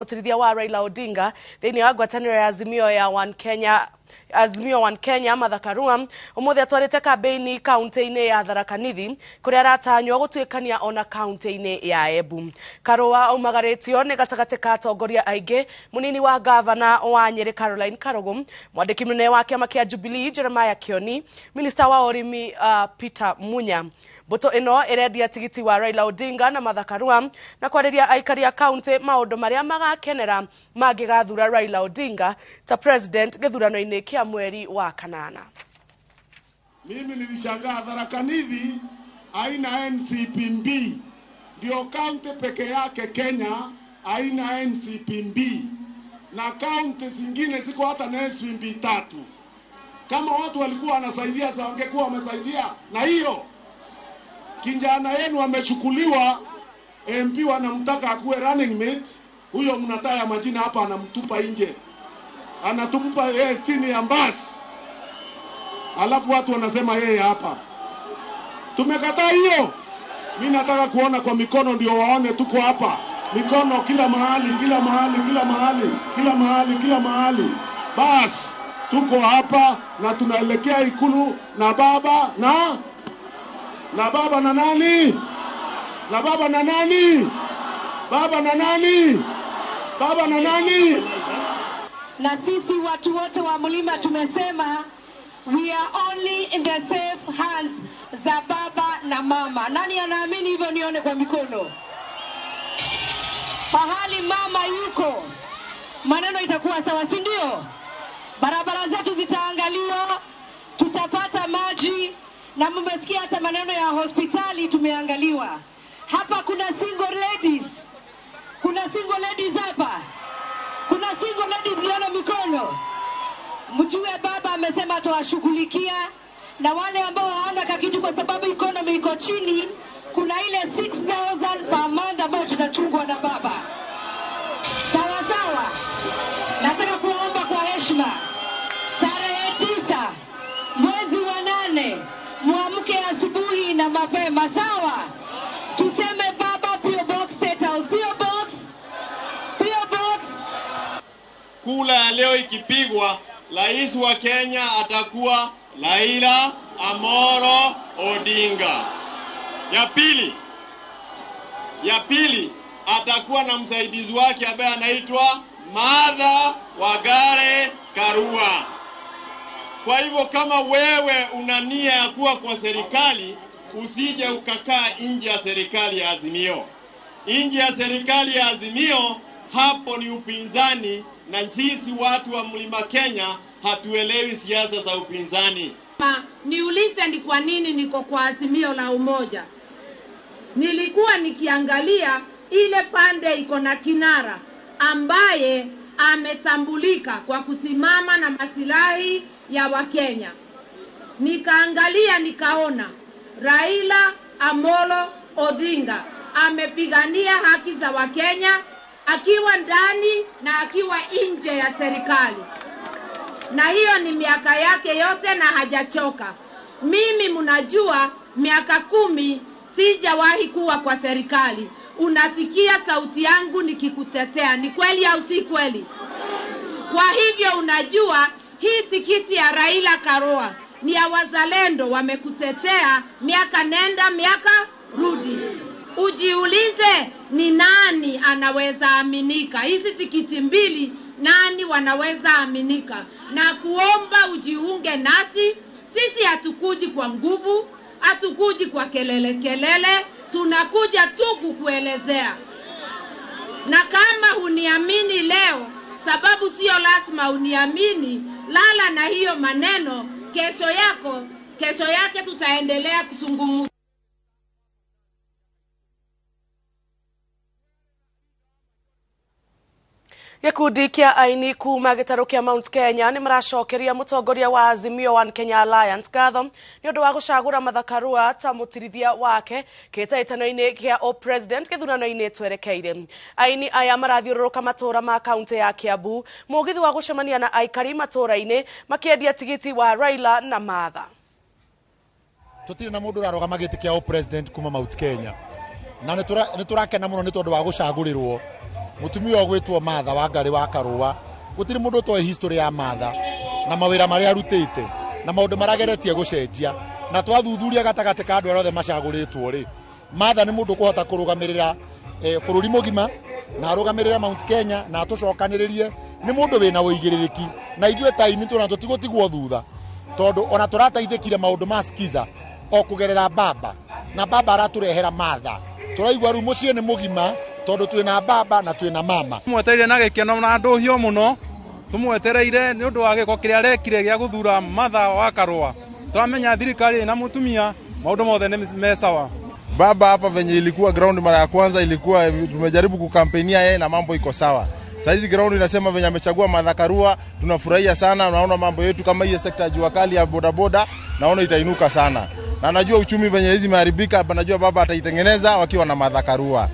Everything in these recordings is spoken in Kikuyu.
Mũtirithia wa Raila Odinga thĩinĩ wa ngwatanĩro ya Azimio ya One Kenya, Azimio One Kenya, Martha Karua ũmũthĩ atwarĩte kambĩini kaunti-inĩ ya Tharaka Nithi kũrĩa aratanywo gũtuĩkania ona kaunti-inĩ ya Embu. Karua aumagarĩtio nĩ gatagatĩ ka atongoria aingĩ, mũnini wa ngavana wa Nyĩrĩ Caroline Karugu, mwandĩki mũnene wa kĩama kĩa Jubilee Jeremiah Kioni, minista wa ũrĩmi Peter Munya. Mbũtũ ĩno ĩrendia tigiti wa Raila Odinga na Martha Karua na kwarĩria aikari a kaunti maũndũ marĩa magakenera mangĩgathura Raila Odinga ta president gĩthurano-inĩ kĩa mweri wa kanana. Mimi nilishangaa Tharaka Nithi haina NCPB, ndio kaunti peke yake Kenya haina NCPB, na kaunti zingine ziko hata na NCPB tatu. Kama watu walikuwa wanasaidia, sa wangekuwa wamesaidia na hiyo. Kijana yenu amechukuliwa, MP wanamtaka akuwe running mate, huyo mnataya majina hapa, anamtupa nje, anatupa yeye chini ya basi, alafu watu wanasema yeye hapa. Tumekataa hiyo. Mi nataka kuona kwa mikono ndio waone tuko hapa, mikono kila mahali, kila mahali, kila mahali, kila mahali, kila mahali. Bas, tuko hapa na tunaelekea Ikulu na baba na baba na nani? Na baba na nani? Baba na nani? Baba na nani? Na sisi watu wote wa mlima tumesema we are only in the safe hands za baba na mama. Nani anaamini hivyo? Nione kwa mikono. Pahali mama yuko, maneno itakuwa sawa, si ndio? Barabara zetu zitaangaliwa, tutapata maji, na mmesikia hata maneno ya hospitali tumeangaliwa. Hapa kuna single ladies. Kuna single ladies hapa. Kuna single ladies, nione mikono. Mjue baba amesema atawashughulikia, na wale ambao hawana kakitu kwa sababu economy iko chini, kuna ile 6000 per month ambayo tutachungwa na baba. Sawa sawa. Nataka kuomba kwa heshima, tarehe 9 mwezi wa 8 muamke asubuhi na mapema, sawa? Tuseme baba, P.O. Box State House, P.O. Box, P.O. Box. Kula ya leo ikipigwa, rais wa Kenya atakuwa Raila Amolo Odinga. Ya pili atakuwa na msaidizi wake ambaye anaitwa Martha Wangari Karua. Kwa hivyo kama wewe una nia ya kuwa kwa serikali, usije ukakaa nje ya serikali ya Azimio. Nje ya serikali ya Azimio, hapo ni upinzani, na sisi watu wa Mlima Kenya hatuelewi siasa za upinzani. Niulize ni kwa nini niko kwa Azimio la Umoja. Nilikuwa nikiangalia ile pande iko na kinara ambaye ametambulika kwa kusimama na masilahi ya Wakenya. Nikaangalia nikaona Raila Amolo Odinga amepigania haki za Wakenya akiwa ndani na akiwa nje ya serikali. Na hiyo ni miaka yake yote na hajachoka. Mimi mnajua miaka 10 sijawahi kuwa kwa serikali. Unasikia sauti yangu nikikutetea, ni kweli au si kweli? Kwa hivyo unajua hii tikiti ya Raila Karua ni ya wazalendo, wamekutetea miaka nenda miaka rudi. Ujiulize ni nani anaweza aminika. Hizi tikiti mbili nani wanaweza aminika? Na kuomba ujiunge nasi. Sisi hatukuji kwa nguvu, hatukuji kwa kelele kelele, tunakuja tu kukuelezea. Na kama huniamini leo, sababu sio lazima uniamini, lala na hiyo maneno, kesho yake tutaendelea kuzungumza. Gĩkundi kĩa aini kuma gĩtarũ kĩa Mount Kenya nĩ maracokeria mũtongoria wa Azimio One Kenya Alliance ngatho nĩ ũndũ wa gũcagũra Martha Karua ta mũtirithia wake kĩhĩtahĩtano-inĩ kĩa o president gĩthurano-inĩ twerekeire. Aini aya marathiũrũrũka matũũra ma kaunti ya Kiambu mũgithi wa gũcemania na aikari matũũra-inĩ makĩendia tigiti wa Raila na Martha. Tũtirĩ na mũndũ ũrarũgama gĩtĩ kĩa o president kuma Mount Kenya, na nĩ tũrakena mũno nĩ tondũ wa gũcagũrĩrwo. Mutumia ũgwĩtwo Martha Wangari wa Karũa, gũtirĩ mũndũ ũtoĩ history ya Martha na mawĩra marĩa arutĩte na maũndũ marageretie gũcenjia, na twathuthuria gatagatĩ ka andũ arĩa othe macagũrĩtwo rĩ, Martha nĩ mũndũ ũkũhota kũrũgamĩrĩra bũrũri mũgima na arũgamĩrĩre Mount Kenya na atũcokanĩrĩrie. Nĩ mũndũ wĩna ũigĩrĩrĩki, na ithuĩ ta aini tũna tũtigũtigwo thutha, tondũ ona tũrateithĩkire maũndũ ma skiza o kũgerera baba, na baba aratũrehera Martha. Tũraigua rĩu mũciĩ nĩ mũgima tondũ twĩna baba na twĩna mama. Tumwetereire na gĩkeno na ndũhio mũno, tumwetereire nĩ ũndũ wa gĩko kĩrĩa arekire gĩa gũthura Martha wa Karũa. Tũramenya thirikari ĩna mũtumia, maũndũ mothe nĩ me sawa. Baba hapa venye ilikuwa ground mara ya kwanza ilikuwa tumejaribu kukampenia yeye na mambo iko sawa. Sasa hizi ground inasema venye amechagua Martha Karua, tunafurahia sana. Naona mambo yetu kama hii sekta ya jua kali ya bodaboda naona itainuka sana. Na najua uchumi venye hizi imeharibika, najua baba ataitengeneza wakiwa na Martha Karua.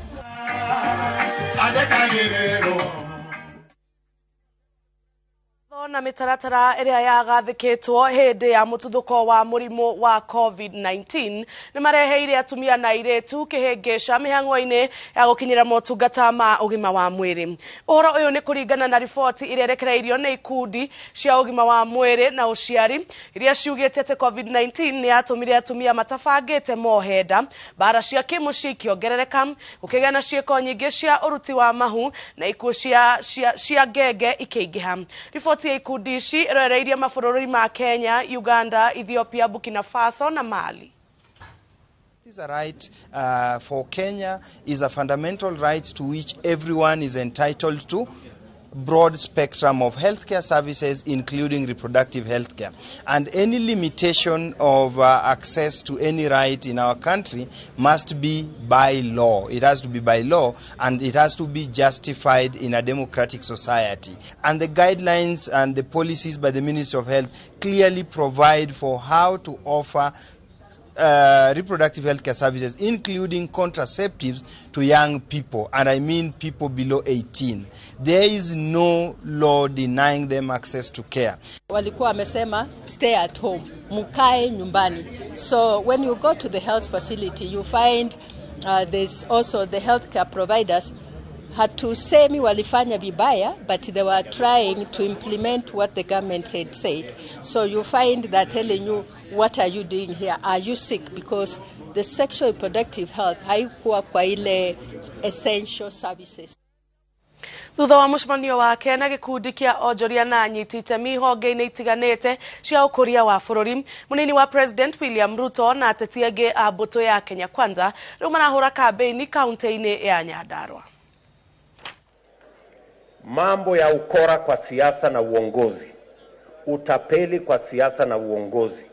Na mitaratara ĩrĩa yagathĩkĩtwo hĩndĩ ya mũtuthũko wa mũrimũ wa COVID-19 nĩ mareheire atumia na airĩtu kĩhĩngĩca mĩhang'o-inĩ ya gũkinyĩra motungata ma ũgima wa mwĩrĩ. Ũhoro ũyũ nĩ kũringana na riboti ĩrĩa ĩrekereirio nĩ ikundi cia ũgima wa mwĩrĩ na ũciari iria ciugĩte atĩ COVID-19 nĩ yatũmire atumia matabangĩte mohe nda, mbara cia kĩmũciĩ ikĩongerereka, gũkĩgĩa na ciĩko nyingĩ cia ũruti wa mahu na ikuũ cia ngenge ikĩingĩha. Riboti ya ikundi ici iroereirie mabũrũri ma Kenya, Uganda, Ethiopia, Burkina Faso na Mali. It is a right for Kenya, is a fundamental right to which everyone is entitled to broad spectrum of healthcare services, including reproductive healthcare. And any limitation of access to any right in our country must be by law. It has to be by law, and it has to be justified in a democratic society. And the guidelines and the policies by the Ministry of Health clearly provide for how to offer reproductive healthcare services, including contraceptives, to young people, and I mean people below 18. There is no law denying them access to care. Walikuwa wamesema stay at home, mkae nyumbani. So when you go to the health facility, you find there's also the healthcare providers hatusemi walifanya vibaya, but they were trying to implement what the government had said. So you find that telling you, what are you doing here? Are you sick? Because the sexual reproductive health haikuwa kwa ile essential services. Thutha wa mũcemanio wake na gĩkundi kĩa onjoria na anyiti itemi honge-inĩ itiganĩte cia ũkũria wa bũrũri, mũnini wa President William Ruto na ateti angĩ a mbũtũ ya Kenya Kwanza rĩu marahũra kambĩini kaunti-inĩ ya Nyandarua. Mambo ya ukora kwa siasa na uongozi, utapeli kwa siasa na uongozi,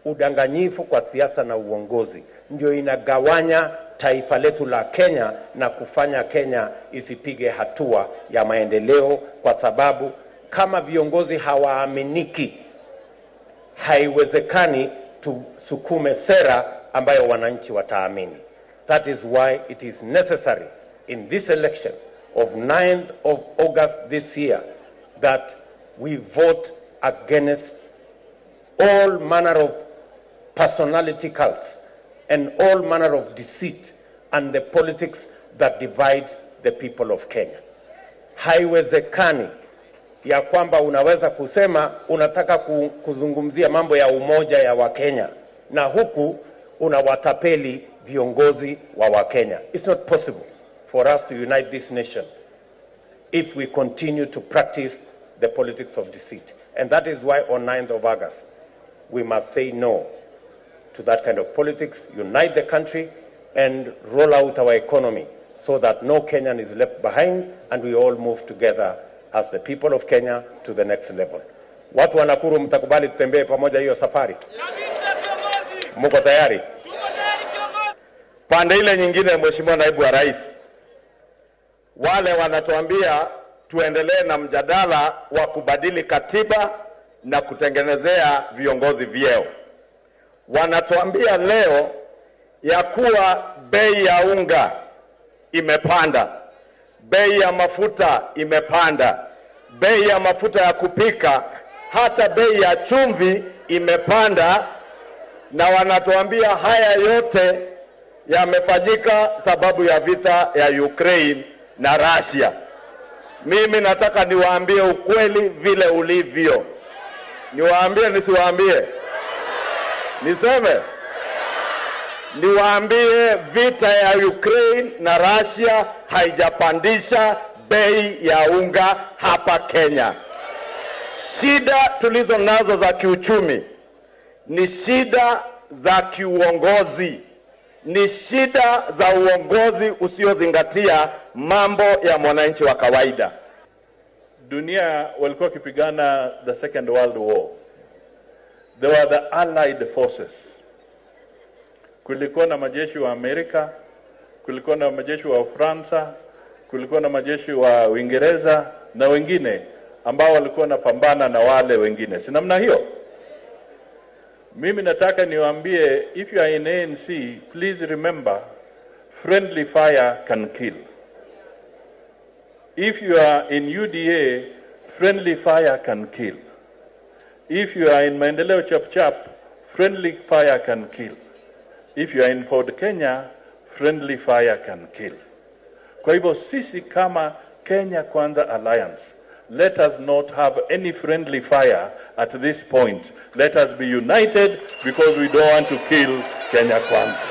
udanganyifu kwa siasa na uongozi ndio inagawanya taifa letu la Kenya na kufanya Kenya isipige hatua ya maendeleo, kwa sababu kama viongozi hawaaminiki, haiwezekani tusukume sera ambayo wananchi wataamini. That is why it is necessary in this election of 9th of August this year that we vote against all manner of personality cults and all manner of deceit and the politics that divides the people of Kenya. Haiwezekani ya kwamba unaweza kusema unataka kuzungumzia mambo ya umoja ya Wakenya na huku unawatapeli viongozi wa Wakenya. It's not possible for us to unite this nation if we continue to practice the politics of deceit. And that is why on 9th of August, we must say no to that kind of politics, unite the country, and roll out our economy so that no Kenyan is left behind and we all move together as the people of Kenya to the next level. Watu wa Nakuru, mtakubali tutembee pamoja hiyo safari? Muko tayari? Pande ile nyingine, Mheshimiwa Naibu wa Rais, wale wanatuambia tuendelee na mjadala wa kubadili katiba na kutengenezea viongozi vyeo. Wanatuambia leo ya kuwa bei ya unga imepanda, bei ya mafuta imepanda, bei ya mafuta ya kupika, hata bei ya chumvi imepanda, na wanatuambia haya yote yamefanyika sababu ya vita ya Ukraine na Russia. Mimi nataka niwaambie ukweli vile ulivyo. Niwaambie nisiwaambie? Niseme? Niwaambie, vita ya Ukraine na Russia haijapandisha bei ya unga hapa Kenya. Shida tulizo nazo za kiuchumi ni shida za kiuongozi, ni shida za uongozi usiozingatia mambo ya mwananchi wa kawaida. Dunia walikuwa wakipigana the Second World War. There were the Allied forces. Kulikuwa na majeshi wa Amerika, kulikuwa na majeshi wa Ufaransa, kulikuwa na majeshi wa Uingereza na wengine ambao walikuwa wanapambana na wale wengine. Si namna hiyo? Mimi nataka niwaambie, if you are in ANC, please remember, friendly fire can kill. If you are in UDA, friendly fire can kill. If you are in Maendeleo Chap Chap, friendly fire can kill. If you are in Ford Kenya, friendly fire can kill. Kwa hivyo sisi kama Kenya Kwanza Alliance, let us not have any friendly fire at this point. Let us be united because we don't want to kill Kenya Kwanza.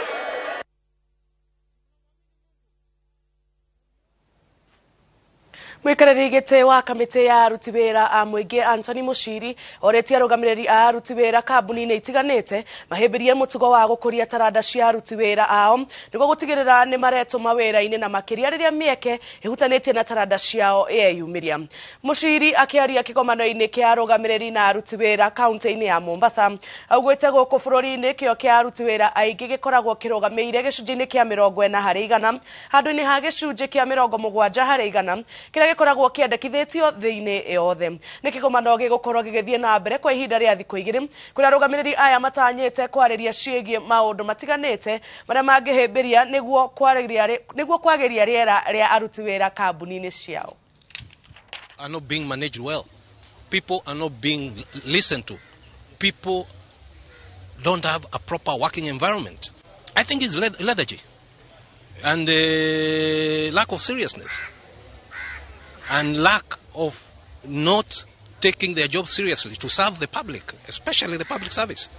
Mwikarĩri gĩtĩ wa kamĩtĩ ya aruti wĩra a mũingĩ Anthony Mushiri orĩtie arũgamĩrĩri a aruti wĩra kambuni-inĩ itiganĩte mahĩmbĩrie mũtugo wa gũkũria taranda cia aruti wĩra ao nĩguo gũtigĩrĩra nĩ maretũma wĩra-inĩ na makĩria rĩrĩa mĩeke ĩhutanĩtie na taranda ciao yeyumĩria. Mushiri akĩaria kĩgomano-inĩ kĩa arũgamĩrĩri na aruti wĩra kaunti-inĩ ya Mombasa augĩte gũkũ bũrũri-inĩ kĩo kĩa aruti wĩra aingĩ gĩkoragwo kĩrũgamĩire gĩcunjĩ-inĩ kĩa 40 harĩ igana handũ-inĩ ha gĩcunjĩ kĩa 70 harĩ igana kĩrĩa gĩkoragwo kĩandĩkithĩtio thĩ-inĩ yothe. Nĩ kĩgomano gĩgũkorwo gĩgĩthiĩ na mbere kwa ihinda rĩa thikũ igĩrĩ kũrĩa arũgamĩrĩri aya matanyĩte kwarĩria ciĩgiĩ maũndũ matiganĩte marĩa mangĩhĩmbĩria nĩguo kwagĩria rĩera rĩa aruti wĩra kambuni-inĩ ciao. Are not being managed well. People are not being listened to. People don't have a proper working environment. I think it's lethargy and lack of seriousness and lack of not taking their job seriously to serve the public, especially the public service.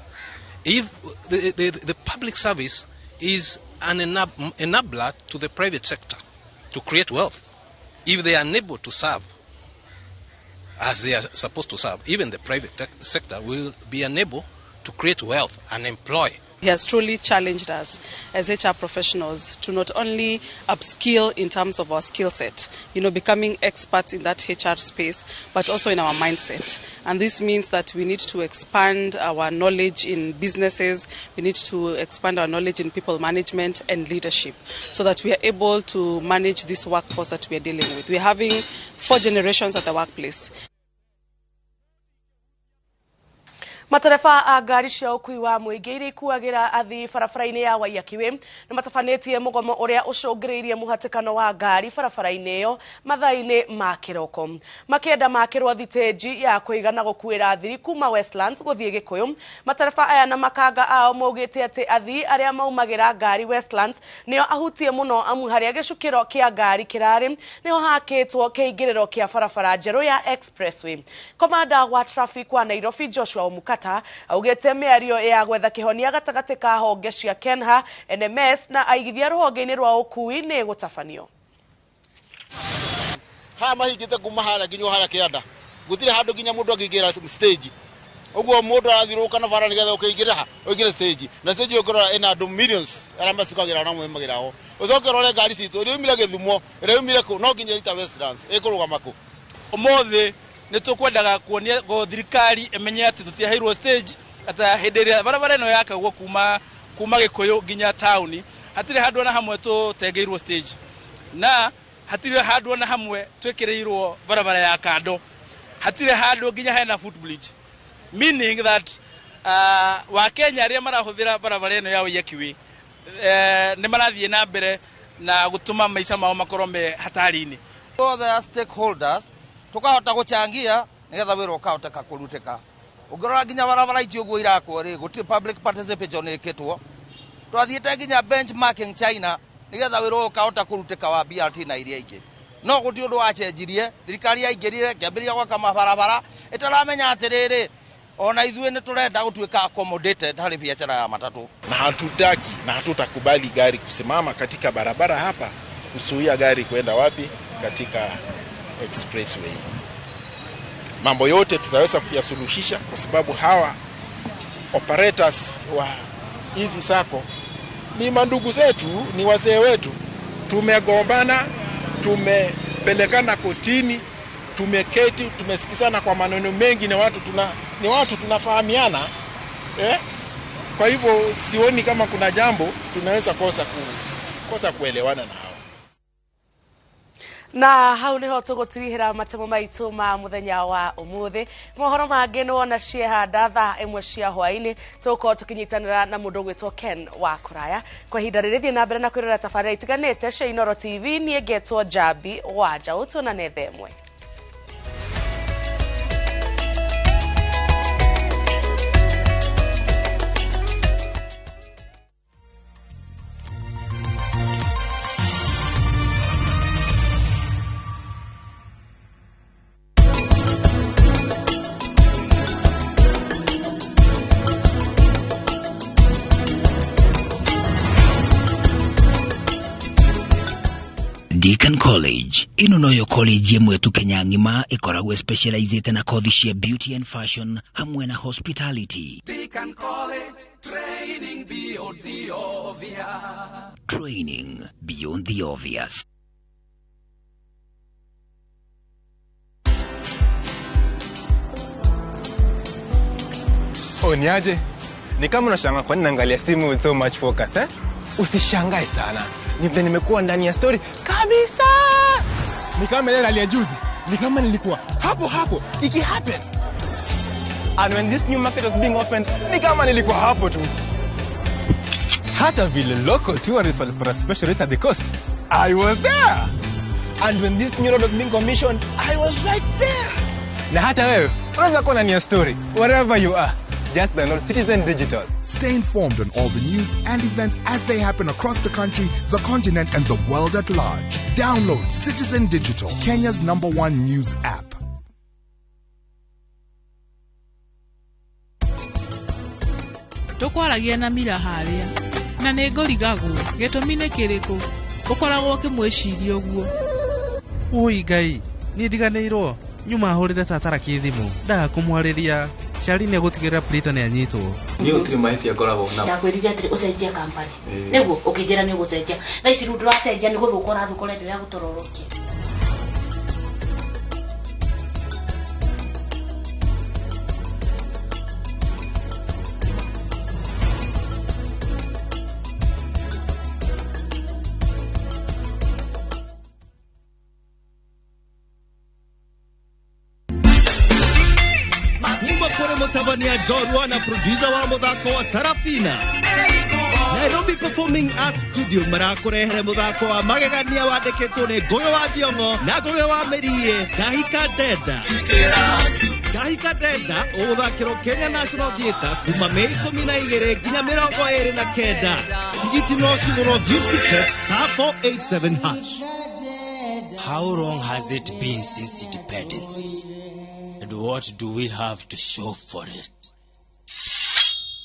If the public service is an enabler to the private sector to create wealth, if they are unable to serve as they are supposed to serve, even the private sector will be unable to create wealth and employ. He has truly challenged us as HR professionals to not only upskill in terms of our skill set, becoming experts in that HR space, but also in our mindset. And this means that we need to expand our knowledge in businesses, we need to expand our knowledge in people management and leadership, so that we are able to manage this workforce that we are dealing with. We are having 4 generations at the workplace. Matereba a ngari cia ũkui wa mũingĩ iria ikuagĩra athii barabara-inĩ ya Waiyaki Way nĩ matabanĩtie mũgomo ũrĩa ũcũngĩrĩirie mũhatĩkano wa ngari barabara-inĩ ĩyo mathaa-inĩ ma kĩroko. Makĩenda makĩrwo thitĩnji ya kũigana gũkuĩra athii kuma Westlands gũthiĩ Gĩkũyũ. Matereba aya na makanga ao maugĩte atĩ athii arĩa maumagĩra ngari Westlands nĩo ahutie mũno amu harĩa gĩcukĩro kĩa ngari kĩrarĩ nĩho hakĩtwo kĩingĩrĩro kĩa barabara njerũ ya Expressway. Komanda wa traffic wa Nairobi Joshua Omukata augĩte mĩario ya gwetha kĩhonia gatagatĩ ka honge cia Kenha, NMS na aigithia rũhonge-inĩ rwa ũkui nĩ gũtabanio. Haha mahingĩte kuma harĩa nginya harĩa kĩanda gũtirĩ handũ nginya mũndũ angĩingĩra stage ũguo mũndũ arathiũrũrũka na bara nĩgetha ũkĩingĩra ha ũingĩre stage na stage ũkĩrora ĩna andũ millions arĩa macukagĩra na maumagĩra ho ũcoke ũrore ngari citũ ĩrĩa yumire Gĩthumo ĩrĩa yumire kũ no nginya ĩrita Westlands ĩkũrũgama kũ. Ũmũthĩ nĩ tũkwendaga kuonia thirikari ĩmenye atĩ tũtiaheirwo stage ata hĩndĩ ĩrĩa barabara ĩno yakagwo kuma Gĩkũyũ nginya taũni hatirĩ handũ ona hamwe tũtengeirwo stage na hatirĩ handũ ona hamwe twĩkĩrĩirwo barabara ya kando, hatirĩ handũ nginya hena footbridge, meaning that Wakenya arĩa marahũthĩra barabara ĩno ya Waiyaki Way nĩ marathiĩ na mbere na gũtũma maica mao makorwo me hatari-inĩ. Othe stakeholders tukahota guchangia nigetha wira ukahoteka kurutika. Ungirora nginya barabara ici uguo irakwo ri gutiri public participation ikitwo. Twathiite nginya benchmarking China nigetha wira ukahota kurutika wa BRT na iria ingi. No gũtirĩ ũndũ wacenjirie, thirikari yaingĩrire kĩambĩrĩria gwaka mabarabara ĩtaramenya atĩrĩrĩ ona ithuĩ nĩ tũrenda gũtuĩka accommodated harĩ biacara ya matatũ. Na hatutaki na hatutakubali gari kusimama katika barabara hapa kuzuia gari kwenda wapi katika expressway. Mambo yote tutaweza kuyasuluhisha kwa sababu hawa operators wa hizi sako ni mandugu zetu, ni wazee wetu. Tumegombana, tumepelekana kotini, tumeketi, tumesikizana kwa maneno mengi, ni watu tunafahamiana. Kwa hivyo sioni kama kuna jambo tunaweza kosa kuelewana na hao. Na hau niho tugutirihira matemo maitu ma muthenya wa umuthi. Mohoro mangi ni wona ciehanda thaa 1 cia hwaini tugukorwo tukinyitanira na mundu gwitwo Ken wa Kuraya. Kwa ihinda riri thie na mbere na kwirorera tabarĩra itiganĩte cia Inooro TV. Niĩ ngetwo Njambi wa Njaũ, tuonane thaa 1. Deacon College ino noyo college ĩmwe tu Kenya ng'ima ĩkoragwo specialized na kothi cia beauty and fashion hamwe na hospitality. Deacon College, training beyond the obvious. Training beyond the obvious. Oh, niaje? Ni kama unashangaa kwa nini naangalia simu with so much focus, eh? Usishangae sana. Ni vile nimekuwa ndani ya story kabisa. Ni kama ile ya juzi. Ni kama nilikuwa hapo hapo iki happen. And when this new market was being opened, ni kama nilikuwa hapo tu. Hata vile local tourists walipata special rate at the coast, I was there. And when this new road was being commissioned, I was right there. Na hata wewe unaweza kuwa ndani ya story wherever you are. Just download Citizen Digital. Stay informed on all the news and events as they happen across the country, the continent, and the world at large. Download Citizen Digital, Kenya's #1 news app. Tukwaragia na mira haria na nĩ ngũrigagwo gĩtũmi nĩ kĩrĩkũ ũkoragwo ũkĩmwĩciria ũguo. Ũi Ngai, niĩ ndiganĩirwo nyuma hũrĩre tata thimũ ndaga kũmwarĩria. Cari nĩ egũtigĩrĩra Plato nĩ anyitwo. Niĩ gũtirĩ mahĩtia ngoragwo namo. Ndakwĩrire atĩrĩ ũcenjie company. Nĩguo ũkĩnjĩra nĩ ũgũcenjia. Thaa ici rĩu ndũracenjia nĩ gũthũka ũrathũka ũrenderea gũtororokia. Mutabania Jorwa na producer wa muthako wa Sarafina. Nairobi Performing Arts Studio marakurehere muthako wa magegania wandĩkĩtwo nĩ Ngũgĩ wa Thiong'o na Ngũgĩ wa Mĩriĩ, Ndahika Ndenda. Ndahika Ndenda ũgũthakĩrwo Kenya National Theatre kuma Mei 12 nginya 29. Tigiti no cigũrwo view tickets *487#. How long has it been since independence? And what do we have to show for it?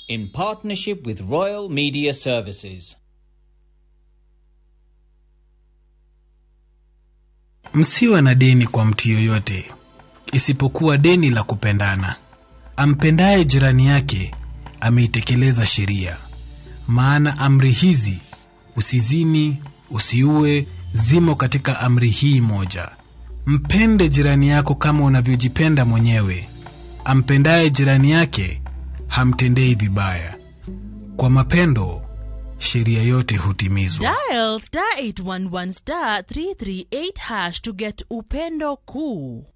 In partnership with Royal Media Services. Msiwe na deni kwa mtu yoyote, isipokuwa deni la kupendana. Ampendaye jirani yake ameitekeleza sheria. Maana amri hizi, usizini, usiue, zimo katika amri hii moja. Mpende jirani yako kama unavyojipenda mwenyewe. Ampendaye jirani yake hamtendei vibaya. Kwa mapendo sheria yote hutimizwa. Dial *811 *338# to get Upendo Kuu.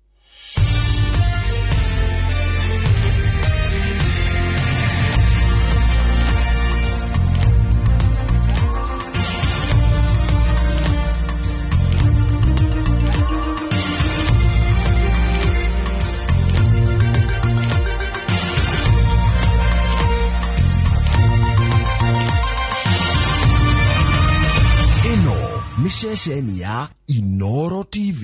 Ceceni ya Inoro TV.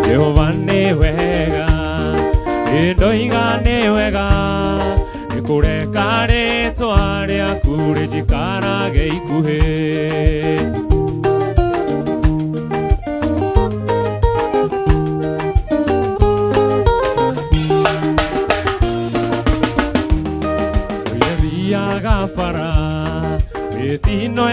Jehova nĩ wega, ndoiga nĩ wega, nĩ kũreka rĩtwa rĩaku rĩnjikarage ikuhĩ. Thiaga bara mĩtino.